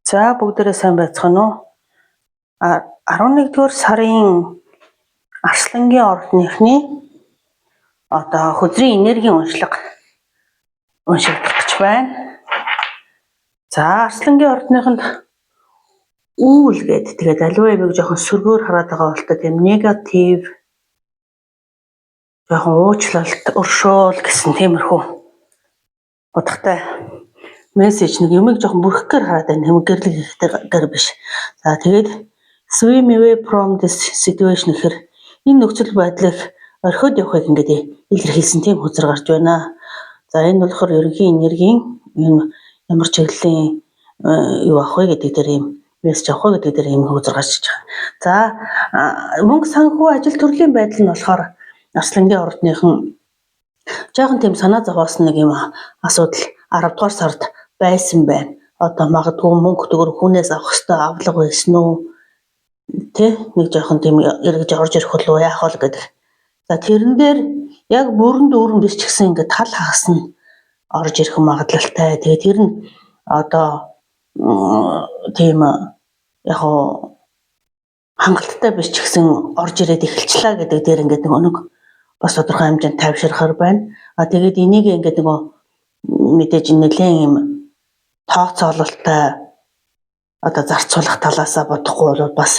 За бүгдээрээ сайн байцгаана уу? 11-р сарын Арслангийн ордныхны одоо хөзрийн энергийн уншлага уншигдах гэж байна. За Арслангийн ордныхонд үүл гээд тэгээд аливаа юмыг жоохон сөргөөр хараад байгаа болтой тийм негатив жоохон уучлалт, өршөөл гэсэн тиймэрхүү утгатай мессеж нэг юмыг жоохон бүрхгээр хараад байна. Хэмгэрлэг ихтэй биш. За тэгээд swim away from this situation гэхээр энэ нөхцөл байдлыг орхиод явахыг ингээд илэрхийлсэн тийм хөзөр гарч байна. За энэ болохоор ерөнхий энергийн энэ ямар чиглэлийн юу авах вэ гэдэг дээр ийм мессеж авах вэ гэдэг дээр ийм хөзөр гарч иж байгаа. За мөнгө санхүү ажил төрлийн байдал нь болохоор Арслангийн ордныхан жоохон тийм санаа зовоос нэг юм асуудал 10 дугаар сард байсан байна. Одоо магадгүй мөнгө төгрөг хүнээс авах ёстой авлага байсан уу? Тэ нэг жоохон тийм эргэж орж ирэх болов яах вэ гэдэг. За тэрэн дээр яг бүрэн дүүрэн биш ч гэсэн ингээд тал хагас нь орж ирэх магадлалтай. Тэгээ тэр нь одоо тийм яг хангалттай биш ч гэсэн орж ирээд эхэлчлээ гэдэг дээр ингээд нэг бас тодорхой хэмжээнд тайвширхаар байна. А тэгээд энийг ингээд нөгөө мэдээж нэлээд юм тооцоололтой одоо зарцуулах талаасаа бодохгүй бол бас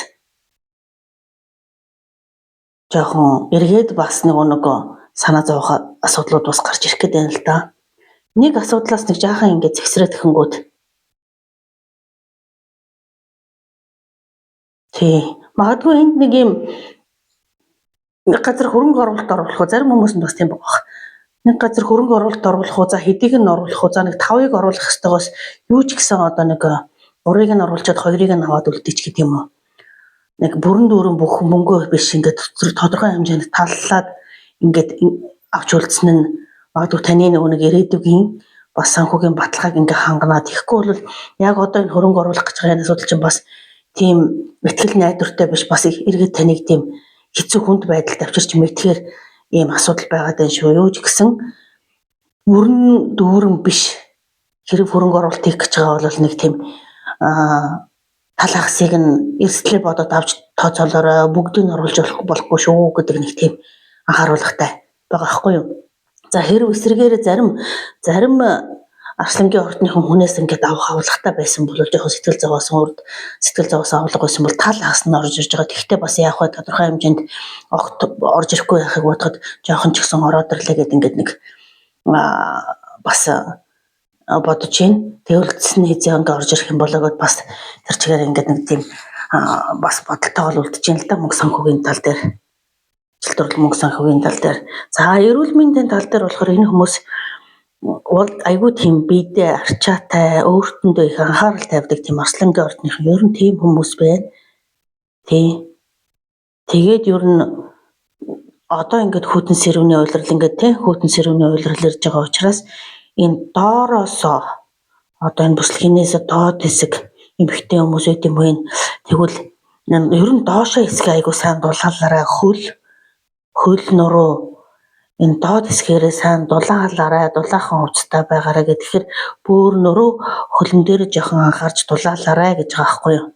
жоохон эргээд бас нөгөө санаа зовох асуудлууд бас гарч ирэх гээд байна л да. Нэг асуудлаас нэг жаахан ингээд зэгсрээд хэнгүүд тий. Магадгүй энд нэг юм нэг газар хөрөнгө оруулалт оруулах уу зарим хүмүүс нь бас тийм байгаа. Нэг газар хөрөнгө оруулалт оруулах уу за хэдийг нь оруулах уу за нэг 5-ыг оруулах ёстойгоос юу ч гэсэн одоо нэг 3-ыг нь оруулчаад 2-ыг нь аваад үлдээч гэдэг юм уу. Нэг бүрэн дүүрэн бүх мөнгөө биш ингээд тодорхой хэмжээнд таллаад ингээд авч үлдсэн нь магадгүй таны нөгөө нэг ирээдүгийн бас санхүүгийн баталгааг ингээ ханганаа. Тэгэхгүй бол яг одоо энэ хөрөнгө оруулах гэж байгаа энэ асуудал чинь бас тийм итгэл найдвартай биш бас эргээд таныг тийм хэцүү хүнд байдалд авчирч мэдхээр ийм асуудал байгаад байна шүү. Юу ч гэсэн бүрэн дүүрэн биш хэрэг хөрөнгө оруулалт хийх гэж байгаа бол нэг тийм тал хагасыг нь эрсдлээ бодоод авч тооцоолоорой, бүгдийг нь оруулж болохгүй шүү гэдэг нэг тийм анхааруулгатай байгаа байхгүй юу. За хэрв эсрэгээрээ зарим Арслангийн ордныхон хүнээс ингээд авах авлагатай байсан бол жоохон сэтгэл зовоосон урд сэтгэл зовоосон авлага байсан бол тал хагас нь орж ирж байгаа. Тэгэхдээ бас яах вэ тодорхой хэмжээнд огт орж ирэхгүй байхыг бодоход жоохон ч гэсэн ороод ирлээ гэдэг ингээд нэг бас бодож байна. Тэгвэл эцэс нь хэзээ ингээд орж ирэх юм болоо гэд бас тэр чигээр ингээд нэг тийм бас бодолтойгоо үлдэж байна л да мөнгө санхүүгийн тал дээр. Ажил төрөл мөнгө санхүүгийн тал дээр. За эрүүл мэндийн тал дээр болохоор энэ хүмүүс бол айгүй тийм биедээ арчаатай, өөртөндөө их анхаарал тавьдаг тийм Арслангийн ордныхан ер нь тийм хүмүүс байна. Тий. Тэгээд ер нь одоо ингээд хүйтэн сэрүүний улирал ингээд тий хүйтэн сэрүүний улирал ирж байгаа учраас энэ доороосоо одоо энэ бүслэгнээс доод хэсэг эмэгтэй хүмүүс байт юм уу тэгвэл ер нь доошоо хэсгээ айгүй сайн дулаалаарай хөл нуруу энэ доод хэсгээрээ сайн дулаалаарай, дулаахан хувцастай байгаарай гэх тэгэхээр бөөр нөрөө хөлн дээр жоохон анхаарч дулаалаарай гэж байгаа байхгүй юу.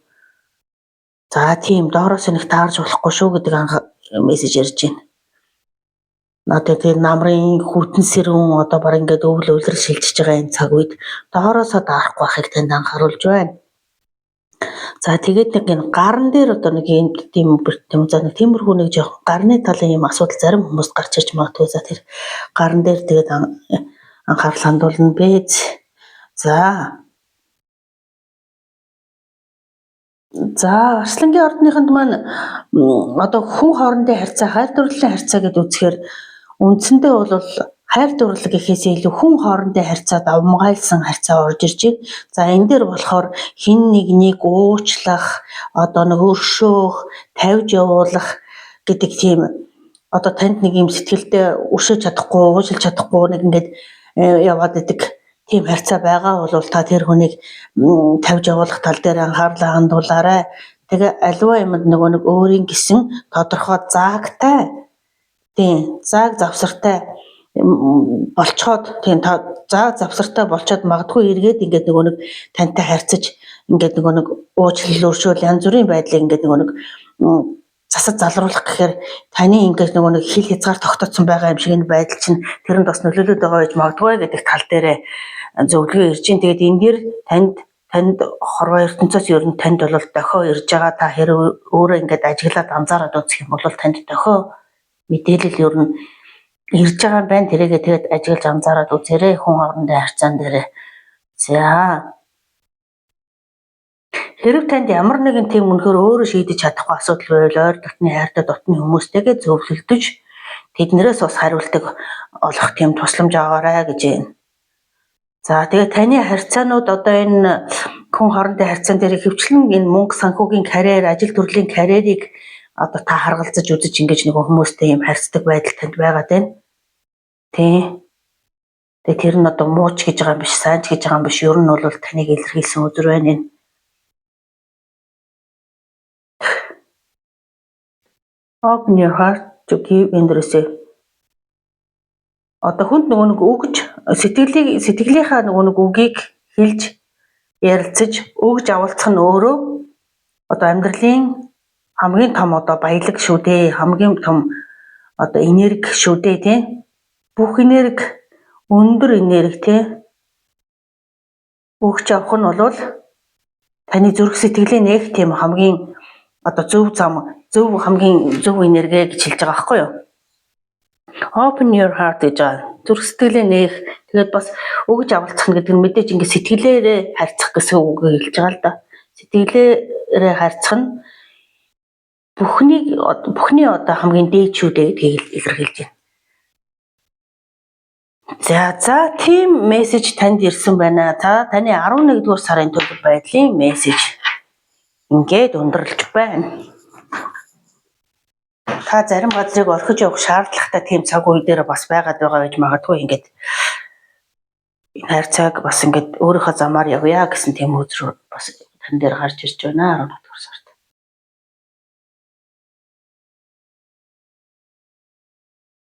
За тийм доороос нэг таарж болохгүй шүү гэдэг мессеж ярьж байна. Одоо тэр намрын хүтэн сэрүүн одоо баг ингээд өвөл өвлөр шилжиж байгаа энэ цаг үед доороосоо даарахгүй байхыг танд анхааруулж байна. За тэгээд нэг энэ гаран дээр одоо нэг юм тийм тийм за нэг тиймэрхүү нэг жоохон гарны талын юм асуудал зарим хүмүүст гарч ирж магадгүй. За тэр гаран дээр тэгээд анхаарал хандуулна бэ. За. За Арслангийн ордныхонд маань одоо хүн хоорондын харьцаа, хайр дурлалын харьцаа гэдээ үзэхээр үндсэндээ бол хайр дурлал гэхээс илүү хүн хоорондын харьцаа давмгайлсан харьцаа орж ирж байна. За энэ дээр болохоор хэн нэгнийг уучлах, одоо нэг өршөөх, тавьж явуулах гэдэг тийм одоо танд нэг юм сэтгэлдээ өршөөж чадахгүй, уучлах чадахгүй нэг ингээд яваад идэг тийм харьцаа байгаа бол та тэр хүнийг тавьж явуулах тал дээр анхаарлаа хандуулаарай. Тэгээ аливаа юмд нөгөө нэг өөрийн гэсэн тодорхой заагтай тийм зааг завсартай Болцоход тийм та за завсартай болцоод магадгүй эргээд ингээд нөгөө нэг тантай харьцаж, ингээд нөгөө нэг уучлал өршөөл, янз бүрийн байдлыг ингээд нөгөө нэг засаж залруулах гэхээр таны ингээд нөгөө нэг хил хязгаар тогтооцсон байгаа юм шиг энэ байдал чинь тэрэнд бас нөлөөлөд байгаа гэж магадгүй гэдэг тал дээрээ зөвлөгөө ирж байна. Тэгээд энэ дээр танд хорвоо ертөнцөөс ер нь танд бол дохио ирж байгаа. Та хэрэг өөрөө ингээд ажиглаад анзаараад үзэх юм бол танд дохио мэдээлэл ер нь ирж байгаа юм байна. Тэрийгээ тэгээд ажиглаж анзаараад үзээрэй хүн хоорондын харьцаан дээрээ. За, хэрэг танд ямар нэгэн тийм үнэхээр өөрөө шийдэж чадахгүй асуудал байвал ойр дотны хайртай дотны хүмүүстэйгээ зөвлөлдөж, тэднэрээс бас хариултыг олох тийм тусламж аваарай гэж байна. За, тэгээ таны харьцаанууд одоо энэ хүн хоорондын харьцаан дээр хөвчлэн энэ мөнгө санхүүгийн карьер, ажил төрлийн карьерийг одоо та харгалзаж үзэж, ингэж нөгөө хүмүүстэй юм харьцдаг байдал танд байгаад байна. Тийм. Тэгээ тэр нь одоо муу ч гэж байгаа юм биш, сайн ч гэж байгаа юм биш. Ер нь бол таныг илэрхийлсэн үзэр байна энэ. Open your heart to give and receive. Одоо хүнд нөгөө нэг өгж, сэтгэлийг, сэтгэлийнхаа нөгөө нэг үгийг хэлж, ярилцаж, өгж авалцах нь өөрөө одоо амьдралын хамгийн том одоо баялаг шүү дээ. Хамгийн том одоо энерги шүү дээ, тийм. Бүх энерги, өндөр энерги, тийм. Өгч авах нь бол таны зүрх сэтгэлийн нээх тийм хамгийн одоо зөв зам, зөв, хамгийн зөв энерги гэж хэлж байгаа байхгүй юу? Open your heart гэж байгаа. Зүрх сэтгэлээ нээх. Тэгээд бас өгж авалцах гэдэг нь мэдээж ингэ сэтгэлээрээ харьцах гэсэн үгийг хэлж байгаа л да. Сэтгэлээрээ харьцах нь бүхнийг бүхний одоо хамгийн дээд шүү дээ гэдгийг илэрхийлж байна. За, тийм мессеж танд ирсэн байна. За, таны 11 дугаар сарын төлөв байдлын мессеж ингээд өндөрлөж байна. Та зарим газрыг орхиж явах шаардлагатай тийм цаг үе дээр бас байгаад байгаа гэж магадгүй. Ингээд энэ харьцааг бас ингээд өөрийнхөө замаар явъя гэсэн тийм үзэр бас тань дээр гарч ирж байна 11 дугаар сард.